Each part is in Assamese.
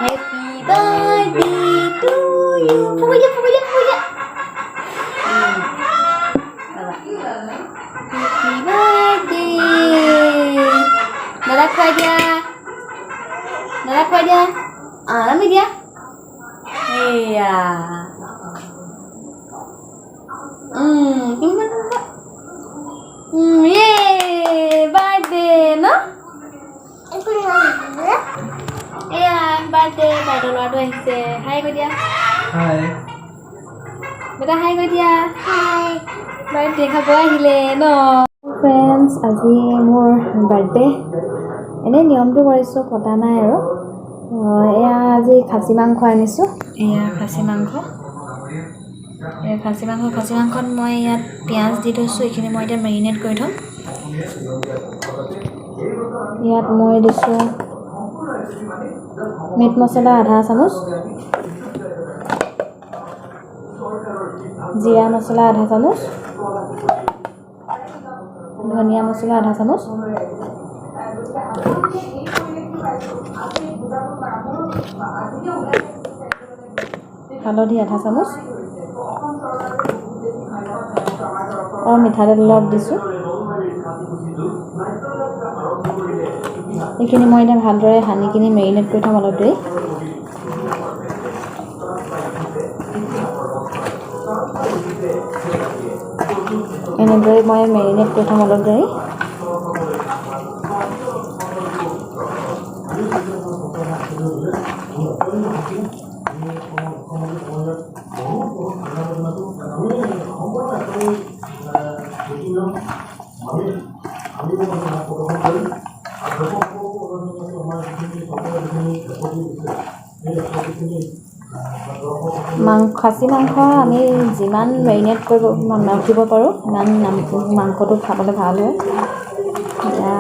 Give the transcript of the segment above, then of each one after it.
Happy birthday to you. ফুকি দিয়া, ফুকি দিয়া, ফুকি দিয়া। ৰ'বা। Happy birthday. দাদাক খুৱাই দিয়া, দাদাক খুৱাই দিয়া। অঁ, নামি দিয়া। এয়া কোনোবা কোনোবা ইয়ে বাৰ্থডে ন। এয়া বাৰ্থডে, বাইদেউ ল'ৰাটো আহিছে। হাই কৈ দিয়া। হাই। বেটা, হাই কৈ দিয়া। হাই। বাৰ্থডে খাব আহিলে ন। ফ্ৰেণ্ডছ, আজি মোৰ বাৰ্থডে। এনেই নিয়মটো কৰিছোঁ, পতা নাই আৰু। এয়া আজি খাচী মাংস আনিছোঁ। এয়া খাচী মাংস, এয়া খাচী মাংস। খাচী মাংসত মই ইয়াত পিঁয়াজ দি থৈছোঁ। এইখিনি মই এতিয়া মেৰিনেট কৰি থ'ম। ইয়াত মই দিছোঁ মিট মছলা আধা চামুচ, জিৰা মছলা আধা চামুচ, ধনিয়া মছলা আধা চামুচ, হালধি আধা চামুচ আৰু মিঠাতেল অলপ দিছোঁ। এইখিনি মই এতিয়া ভালদৰে সানি কিনি মেৰিনেট কৰি থ'ম অলপ দেৰি। এনেদৰে মই মেৰিনেট কৰি থ'ম অলপ দেৰি। খাচী মাংস আমি যিমান মেৰিনেট কৰিব ৰাখিব পাৰোঁ, সিমান মাংসটো খাবলৈ ভাল হয়। এতিয়া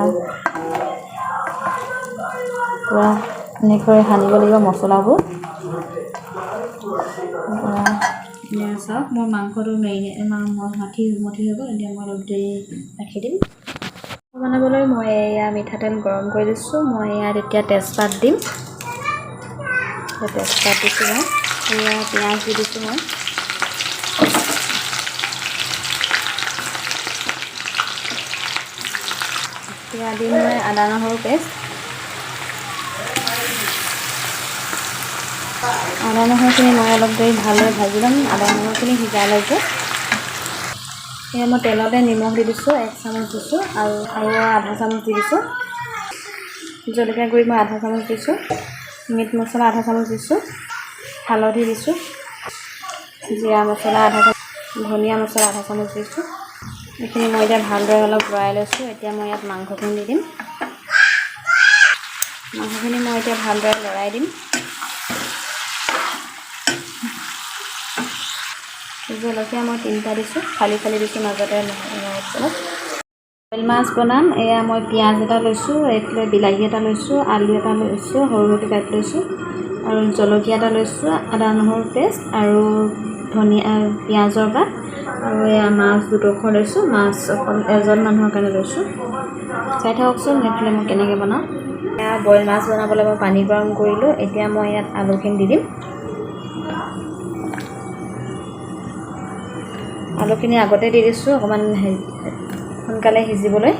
পূৰা এনেকৈ সানিব লাগিব মছলাবোৰ। চাওক, মোৰ মাংসটো মেৰিনেট মঠি মঠি হৈ গ'ল। এতিয়া মই অলপ দেৰি ৰাখি দিম। বনাবলৈ মই এয়া মিঠাতেল গৰম কৰি দিছোঁ। মই ইয়াত এতিয়া তেজপাত দিম। তেজপাত দিছোঁ মই। এয়া পিঁয়াজ দি দিছোঁ মই। এতিয়া দিম মই আদা নহৰু পেষ্ট। আদা নহৰুখিনি মই অলপ দেৰি ভালদৰে ভাজি ল'ম, আদা নহৰুখিনি সিজালৈকে। এয়া মই তেলতে নিমখ দি দিছোঁ, 1 চামুচ দিছোঁ আৰু আধা চামুচ দি দিছোঁ। জলকীয়া গুড়ি মই আধা চামুচ দিছোঁ, মিট মছলা আধা চামুচ দিছোঁ, হালধি দিছোঁ, জিৰা মছলা আধা চামুচ, ধনিয়া মছলা আধা চামুচ দিছোঁ। এইখিনি মই এতিয়া ভালদৰে অলপ লৰাই লৈছোঁ। এতিয়া মই ইয়াত মাংসখিনি দি দিম। মাংসখিনি মই এতিয়া ভালদৰে লৰাই দিম। জলকীয়া মই 3টা দিছোঁ, ফালি ফালি দিছোঁ মাজতে অলপ। বইল মাছ বনাম। এয়া মই পিঁয়াজ এটা লৈছোঁ, এইফালে বিলাহী এটা লৈছোঁ, আলু এটা লৈছোঁ, সৰু সৰুকৈ কাটি লৈছোঁ, আৰু জলকীয়া এটা লৈছোঁ, আদা নহৰু পেষ্ট আৰু ধনিয়া পিঁয়াজৰ পাত, আৰু এয়া মাছ দুডোখৰ লৈছোঁ। মাছ অকল এজন মানুহৰ কাৰণে লৈছোঁ। চাই থাককচোন এইফালে মই কেনেকৈ বনাওঁ। এয়া বইল মাছ বনাবলৈ মই পানী গৰম কৰিলোঁ। এতিয়া মই ইয়াত আলুখিনি দি দিম। আলুখিনি আগতে দি দিছোঁ অকণমান সোনকালে সিজিবলৈ।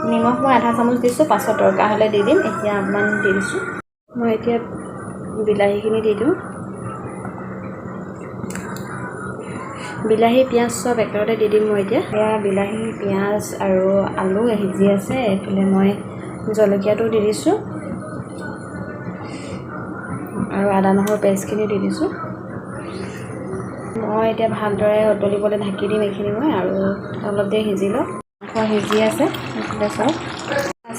নিমখ মই আধা চামুচ দিছোঁ, পাছত দৰকাৰ হ'লে দি দিম। এতিয়া অকণমান দি দিছোঁ। মই এতিয়া বিলাহীখিনি দি দিওঁ। বিলাহী পিঁয়াজ চব একেলগতে দি দিম মই এতিয়া। এয়া বিলাহী পিঁয়াজ আৰু আলু সিজি আছে। এইফালে মই জলকীয়াটো দি দিছোঁ আৰু আদা নহৰু পেষ্টখিনি দি দিছোঁ। মই এতিয়া ভালদৰে উতলিবলৈ ঢাকি দিম এইখিনি মই, আৰু অলপ দেৰি সিজি লওক। মাংস সিজি আছে। এইফালে চাওক,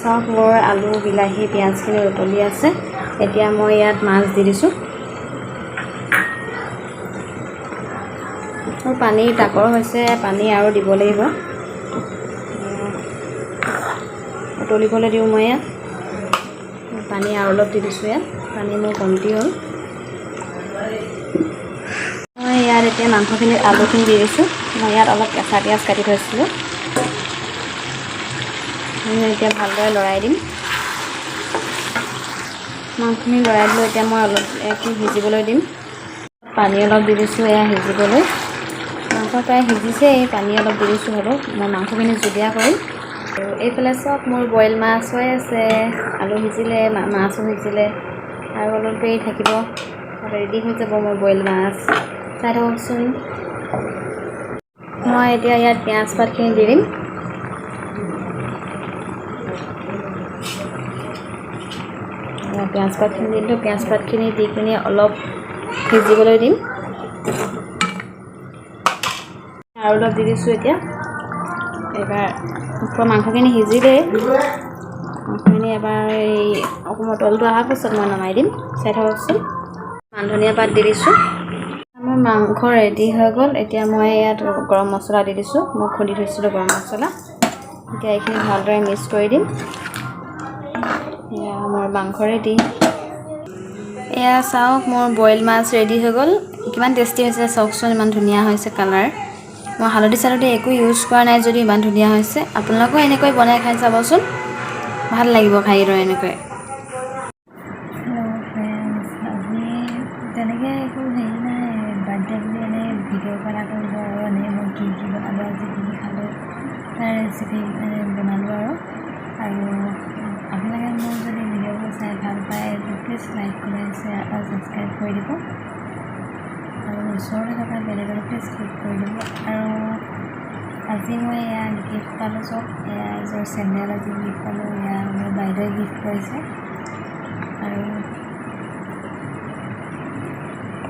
চাওক মোৰ আলু বিলাহী পিঁয়াজখিনি উতলি আছে। এতিয়া মই ইয়াত মাছ দি দিছোঁ। মোৰ পানী তাকৰ হৈছে, পানী আৰু দিব লাগিব। উতলিবলৈ দিওঁ মই ইয়াত। পানী আৰু অলপ দি দিছোঁ ইয়াত, পানী মোৰ কমটি হ'ল। মই ইয়াত এতিয়া মাংসখিনিত আলুখিনি দি দিছোঁ। মই ইয়াত অলপ কেঁচা পিঁয়াজ কাটি থৈছিলোঁ। এতিয়া ভালদৰে লৰাই দিম। মাংসখিনি লৰাই দিলোঁ। এতিয়া মই অলপ এইখিনি সিজিবলৈ দিম। পানী অলপ দি দিছোঁ এয়া সিজিবলৈ। মাংস প্ৰায় সিজিছেই, পানী অলপ দি দিছোঁ হ'লেও। মই মাংসখিনি জুলীয়া কৰিম। আৰু এইফালে চাওক, মোৰ বইল মাছ হৈ আছে। আলু সিজিলে, মাছো সিজিলে আৰু অলপ দেৰি থাকিব, ৰেডি হৈ যাব মোৰ বইল মাছ। চাই থাককচোন। মই এতিয়া ইয়াত পিঁয়াজ পাতখিনি দি দিম। পিঁয়াজ পাতখিনি দিলোঁ। পিঁয়াজ পাতখিনি দি কিনি অলপ সিজিবলৈ দিম। আৰু অলপ দি দিছোঁ এতিয়া। এইবাৰ ওপৰৰ মাংসখিনি সিজিলেই। মাংসখিনি এবাৰ এই অকণমান উতলটো অহাৰ পাছত মই নমাই দিম। চাই থাককচোন। মান ধনিয়া পাত দি দিছোঁ। মোৰ মাংস ৰেডি হৈ গ'ল। এতিয়া মই ইয়াত গৰম মছলা দি দিছোঁ। মই খুন্দি থৈছিলোঁ গৰম মছলা। এতিয়া এইখিনি ভালদৰে মিক্স কৰি দিম। এয়া মোৰ মাংস ৰেডি। এয়া চাওক, মোৰ বইল মাছ ৰেডি হৈ গ'ল। কিমান টেষ্টি হৈছে চাওকচোন। ইমান ধুনীয়া হৈছে কালাৰ। মই হালধি চালধি একো ইউজ কৰা নাই যদিও ইমান ধুনীয়া হৈছে। আপোনালোকেও এনেকৈ বনাই খাই চাবচোন, ভাল লাগিব খাই এইদৰে এনেকৈ। হেল্ল' ফ্ৰেণ্ডছ, আজি তেনেকৈ একো হেৰি নাই, বাৰ্থডে বুলি এনেই ভিডিঅ' এটা কৰিলোঁ আৰু এনেই মই কি কি বনালোঁ, আজি কি কি খালোঁ, তাৰ ৰেচিপি মানে বনালোঁ আৰু আপোনালোকে মোৰ যদি ভিডিঅ'বোৰ চাই ভাল পায়, প্লিজ লাইক, কমেণ্ট, শ্বেয়াৰ আৰু ছাবস্ক্ৰাইব কৰি দিব আৰু ওচৰতে থকা বেল আইকনটো প্লিজ ক্লিক কৰি দিব। আৰু আজি মই এয়া গিফ্ট পালোঁ। চব এয়া এযোৰ চেণ্ডেল আজি গিফ্ট পালোঁ। এয়া মোৰ বাইদেৱে গিফ্ট কৰিছে। আৰু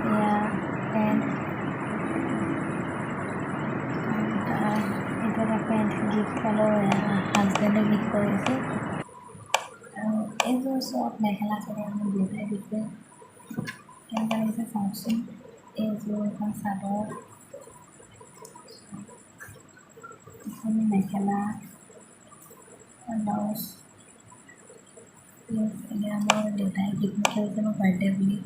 এয়া পেণ্ট, এইটো এটা পেণ্ট গিফ্ট পালোঁ। এয়া হাজবেণ্ডে গিফ্ট কৰিছে। আৰু এইযোৰ চব মেখেলা চাদৰ মোক দেউতাই দিছে। কেনেকুৱা লাগিছে চাওকচোন। এইযোৰ এখন চাদৰ, এখন মেখেলা, ব্লাউজ। এয়া মোৰ দেউতাই গিফ্ট কৰিছে মোৰ বাৰ্থডে বুলি।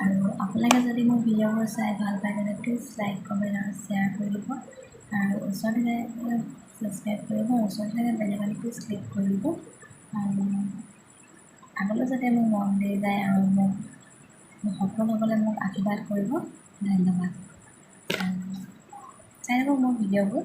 আৰু আপোনালোকে যদি মোৰ ভিডিঅ'বোৰ চাই ভাল পায়, তেন্তে প্লিজ লাইক, কমেণ্ট আৰু শ্বেয়াৰ কৰি দিব আৰু ওচৰতে ছাবস্ক্ৰাইব কৰিব আৰু ওচৰতে থকা বেল আইকনটো প্লিজ ক্লিক কৰি দিব। আৰু আগলৈ যাতে মোক মৰম দি যায় আৰু মোক সফল হ'বলৈ মোক আশীৰ্বাদ কৰিব। ধন্যবাদ। আৰু চাই থাকক মোৰ ভিডিঅ'বোৰ।